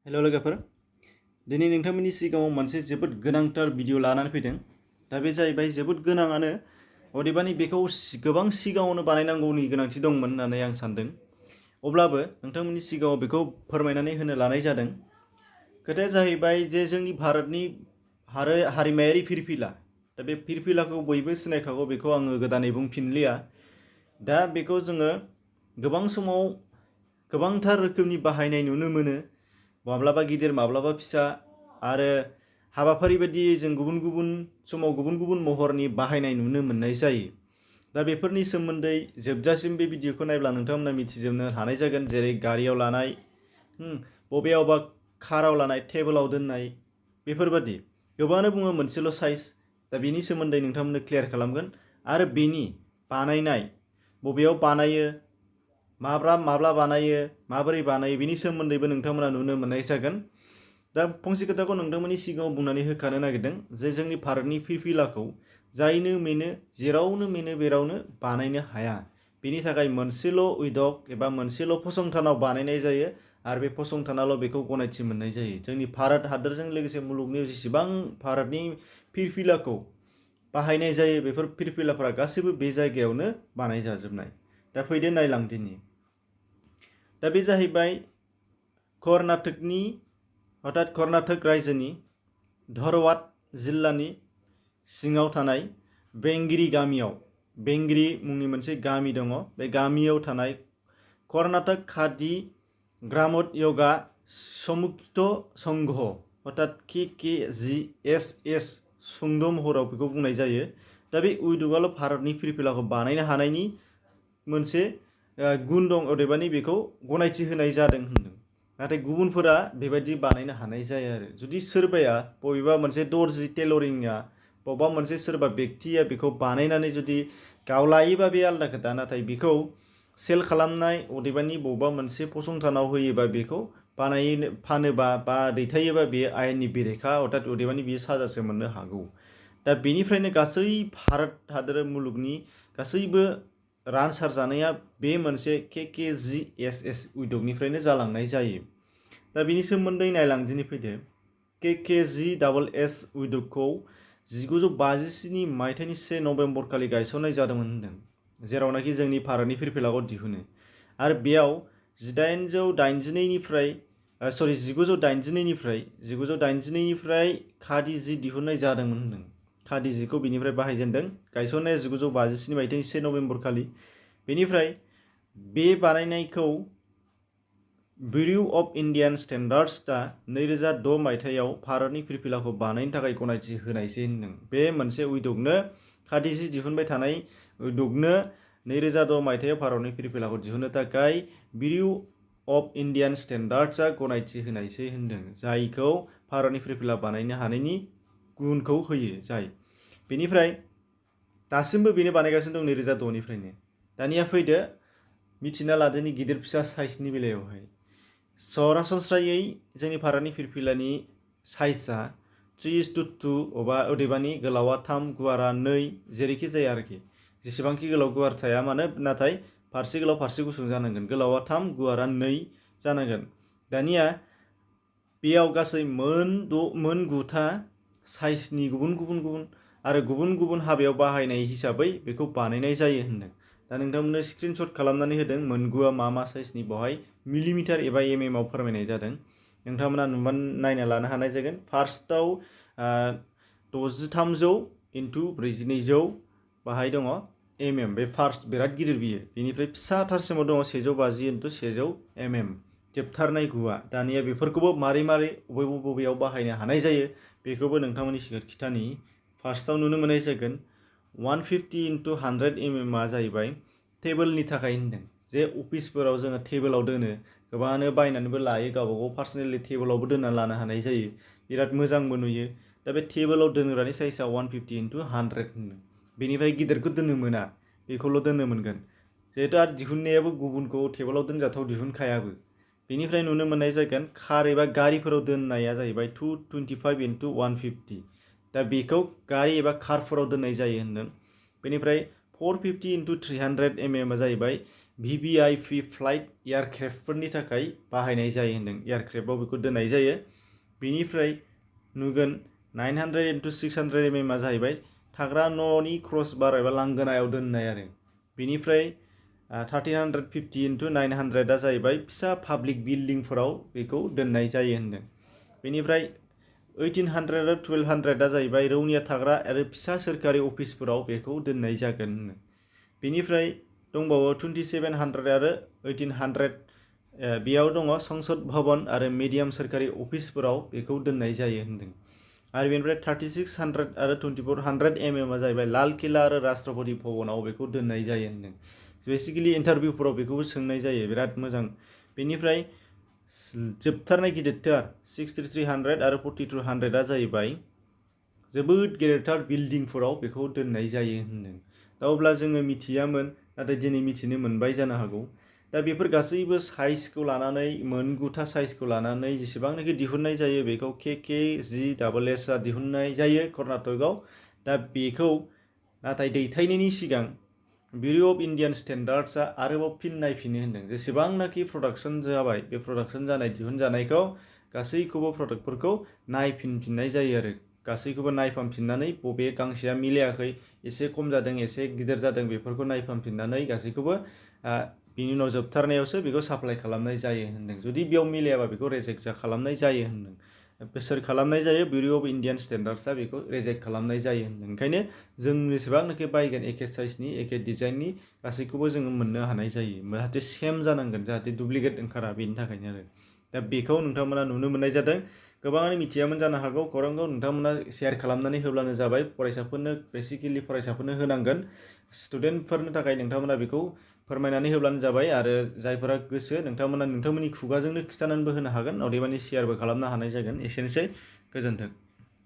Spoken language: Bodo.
हेल' लोगोफोर, दिनै नोंथांमोननि सिगाङाव मोनसे जोबोद गोनांथार भिडिअ लानानै फैदों। दा बे जाहैबाय जोबोद गोनाङानो, अदेबानि बेखौ गोबां सिगाङावनो बानायनांगौनि गोनांथि दंमोन होननानै आं सानदों। अब्लाबो नोंथांमोननि सिगाङाव बेखौ फोरमायनानै होनो लानाय जादों। खोथाया जाहैबाय जे जोंनि भारतनि हारिमायारि फिरफिला, दा बे फिरफिलाखौ बयबो सिनायखागौ, बेखौ आङो गोदानै बुंफिनलिया। दा बेखौ जोङो गोबां समाव गोबांथार रोखोमनि बाहायनाय नुनो मोनो, माब्लाबा गिदिर माब्लाबा फिसा, आरो हाबाफारि बायदियै जों गुबुन गुबुन समाव गुबुन गुबुन महरनि बाहायनाय नुनो मोननाय जायो। दा बेफोरनि सोमोन्दै जोबजासिम बे भिडिअखौ नायब्ला नोंथांमोना मिथिजोबनो हानाय जागोन। जेरै गारियाव लानाय, बबेयावबा काराव लानाय, टेबोलाव दोननाय, बेफोरबादि गोबाङानो बुङो मोनसेल' साइज। दा बेनि सोमोन्दै नोंथांमोननो क्लियार खालामगोन, आरो बेनि बानायनाय, बबेयाव बानायो, माब्ला बानायो, माबोरै बानायो, बेनि सोमोन्दैबो नोंथांमोना नुनो मोननाय जागोन। दा फंसे खोथाखौ नोंथांमोननि सिगाङाव बुंनानै होखानो नागिरदों जे जोंनि भारतनि फिरफिलाखौ जायनो मेनो, जेरावनो मेनो बेरावनो बानायनो हाया। बेनि थाखाय मोनसेल' उद्योग एबा मोनसेल' फसंथानाव बानायनाय जायो, आरो बे फसंथानाल' बेखौ गनायथि मोननाय जायो। जोंनि भारत हादरजों लोगोसे मुलुगनि जेसेबां भारतनि फिरफिलाखौ बाहायनाय जायो, बेफोर फिरफिलाफोरा गासैबो बे जायगायावनो बानायजाजोबनाय। दा फैदो नायलांदिनि। दा बे जाहैबाय कर्नाटक रायजोनि धारवाड़ जिल्लानि सिङाव थानाय बेंगिरी गामियाव, बेंगिरी मुंनि मोनसे गामि दङ। बे गामियाव थानाय कर्नाटक खादी ग्रामोद्योग समुक्त संघ, अर्थात KKGSS सुंद' महराव बेखौ बुंनाय जायो। दा बे उद्योगआल' भारतनि फिरफिलाखौ बानायनो हानायनि मोनसे गुन दं, अदेबानि बेखौ गनायथि होनाय जादों होनदों। नाथाय गुबुनफोरा बेबायदि बानायनो हानाय जाया आरो। जुदि सोरबाया बबेबा मोनसे दर्जि टेलरिंआ, बबेबा मोनसे सोरबा बेक्तिया बेखौ बानायनानै जुदि गाव लायोबा बे आलादा खोथा, नाथाय बेखौ सेल खालामनाय, अदेबानि बबेबा मोनसे फसंथानाव होयोबा, बेखौ फानोबा बा दैथायोबा, बेयो आयेननि बेरेखा, अदेबानि बेयो साजासो मोननो हागौ। दा बेनिफ्रायनो गासै भारत हादर मुलुगनि गासैबो रानसार जानाया बे मोनसे KKGSS उद्योगनिफ्रायनो जालांनाय जायो। दा बेनि सोमोन्दै नायलांदिनि फैदो। KKGSS उद्योगखौ 1957 मायथाइनि 1 नभेम्बर खालि गायसननाय जादोंमोन होनदों, जेरावनाखि जोंनि भारतनि फिरफिलाखौ दिहुनो। आरो बेयाव 1982निफ्राय खादी जि दिहुननाय जादोंमोन होनदों। खादी जिखौ बेनिफ्राय बाहायजेनदों। गायसननाया 1957 मायथाइनि 1 नभेम्बर खालि। बेनिफ्राय बे बानायनायखौ ब्युर' अफ इन्डियान स्टेन्डार्ड्सआ 2006 मायथाइयाव भारतनि फिरफिलाखौ बानायनो थाखाय गनायथि होनायसै होनदों। बे मोनसे उद्योगनो, खादी जि दिहुनबाय थानाय उद्योगनो 2006 मायथाइयाव भारतनि फिरफिलाखौ दिहुननो थाखाय ब्युर' अफ इन्डियान स्टेन्डार्ड्सआ गनायथि होनायसै होनदों, जायखौ भारतनि फिरफिला बानायनो हानायनि गुनखौ होयो जाय। बेनिफ्राय दासिमबो बेनो बानायगासिनो दं 2006निफ्रायनो। दानिया फैदो मिथिना लादोनि गिदिर फिसा साइजनि बेलायावहाय। सरासनस्रायै जोंनि भारतनि फिरफिलानि साइजआ 3:2, अदेबानि गोलावा 3, गुवारा 2, जेरैखि जाया आरोखि। जेसेबांखि गोलाव गुवार थाया मानो, नाथाय फारसे गोलाव फारसे गुसुं जानांगोन। गोलावा 3, गुवारा 2 जानांगोन। दानिया बेयाव गासै मोन 9था साइजनि गुबुन गुबुन हाबायाव बाहायनाय हिसाबै बेखौ बानायनाय जायो होनदों। दा नोंथांमोननो स्क्रिनशट खालामनानै होदों मोन 9आ मा साइजनि, बेवहाय मिलिमिटार एबा आव फोरमायनाय जादों। नोंथांमोना नुबा नायना लानो हानाय जागोन। फार्स्टआव 6300 × 4200 बाहाय दङ बे फार्स्ट बिराद गिदिर बियो। बेनिफ्राय फिसाथारसिमाव दङ 150 × 100 जोबथारनाय गुआ। दानिया बेफोरखौबो मारै बबेयाव बाहायनो हानाय जायो बेखौबो नोंथांमोननि सिगाङाव खिथानि। फार्स्टआव नुनो मोननाय जागोन 150 × 100 जाहैबाय टेबोलनि थाखाय होनदों, जे अफिसफोराव जोङो टेबोलाव दोनो। गोबाङानो बायनानैबो लायो, गावबागाव पार्सनेलि टेबोलावबो दोनना लानो हानाय जायो, बिराद मोजांबो नुयो। दा बे टेबोलाव दोनग्रानि साइजआ 150 × 100 होनदों। बेनिफ्राय गिदिरखौ दोननो मोना, बेखौल' दोननो मोनगोन। जिहेतु आरो दिहुननायाबो गुबुनखौ टेबोलाव दोनजाथाव दिहुनखायाबो। बेनिफ्राय नुनो मोननाय जागोन कार एबा गारिफोराव दोननाया जाहैबाय 225 × 150। दा बेखौ गारि एबा कारफोराव दोननाय जायो होनदों। बेनिफ्राय 450 × 300 जाहैबाय VVIP फ्लाइट एयारक्राफ्टफोरनि थाखाय बाहायनाय जायो होनदों। एयारक्राफ्टआव बेखौ दोननाय जायो। बेनिफ्राय नुगोन 900 × 600 mm जाहैबाय थाग्रा न'नि क्रस बार एबा लांगोनायाव दोननाय आरो। बेनिफ्राय 1350 × 900 जाहैबाय फिसा पाब्लिक बिल्डिंफोराव बेखौ दोननाय जायो होनदों। बेनिफ्राय 1800 आरो 1200 जाहैबाय रौनिया थाग्रा आरो फिसा सोरखारि अफिसफोराव बेखौ दोननाय जागोन। बेनिफ्राय दंबावो 2700 आरो 1800 बेयाव दङ संसद भवन आरो मिडियाम सोरखारि अफिसफोराव बेखौ दोननाय जायो होनदों। आरो बेनिफ्राय 3600 आरो 2400 mm जाहैबाय लाल किला आरो राष्ट्रपति भवनाव बेखौ दोननाय जायो होनदों। बेसिकेलि इन्टारभिउफोराव बेखौबो सोंनाय जायो, बिराद मोजां। बेनिफ्राय जोबथारनाय गिदिरथार 6300 आरो 4200 जाहैबाय जोबोद गेदेरथार बिल्डिंफोराव बेखौ दोननाय जायो होनदों। दा अब्ला जोङो मिथियामोन, नाथाय दिनै मिथिनो मोनबाय जानो हागौ। दा बेफोर गासैबो साइजखौ लानानै, मोनगुथा साइजखौ लानानै जेसेबांनाखि दिहुननाय जायो बेखौ KKGSS दिहुननाय जायो कर्नाटकआव। दा बेखौ नाथाय दैथायनायनि सिगां ब्युर' अफ इन्डियान स्टेन्डार्ड्सआ आरोबाव फिन नायफिनो होनदों। जेसेबांनाखि प्रडाक्सन जाबाय बे प्रडाक्सन जानाय दिहुनजानायखौ गासैखौबो प्रडाक्टफोरखौ नायफिननाय जायो आरो। गासैखौबो नायफामफिननानै बबे गांसेया मिलायाखै, एसे खम जादों, एसे गिदिर जादों, बेफोरखौ नायफामफिननानै गासैखौबो बिनि उनाव जोबथारनायावसो बेखौ साप्लाइ खालामनाय जायो होनदों। जुदि बेयाव मिलायाबा बेखौ रेजेक्ट खालामनाय जायो होनदों। सोर खालामनाय जायो? ब्युर' अफ इन्डियान स्टेन्डार्ड्सआ बेखौ रेजेक्ट खालामनाय जायो होनदों। ओंखायनो जों जेसेबांनाखि बायगोन एखे साइजनि, एखे डिजाइननि गासैखौबो जोङो मोननो हानाय जायो। जाहाथे सेम जानांगोन, जाहाथे डुप्लिकेट ओंखारा, बेनि थाखायनो आरो। दा बेखौ नोंथांमोना नुनो मोननाय जादों। गोबाङानो मिथियामोन जानो हागौ। खौरांखौ नोंथांमोना शेयार खालामनानै होब्लानो जाबाय। फरायसाफोरनो, बेसिकेलि फरायसाफोरनो होनांगोन। स्टुडेन्टफोरनि थाखाय नोंथांमोना बेखौ फोरमायनानै होब्लानो जाबाय। आरो जायफोरा गोसो नोंथांमोना नोंथांमोननि खुगाजोंनो खिन्थानानैबो होनो हागोन, अदेबानि शेयारबो खालामनो हानाय जागोन। एसेनोसै, गोजोन्थों।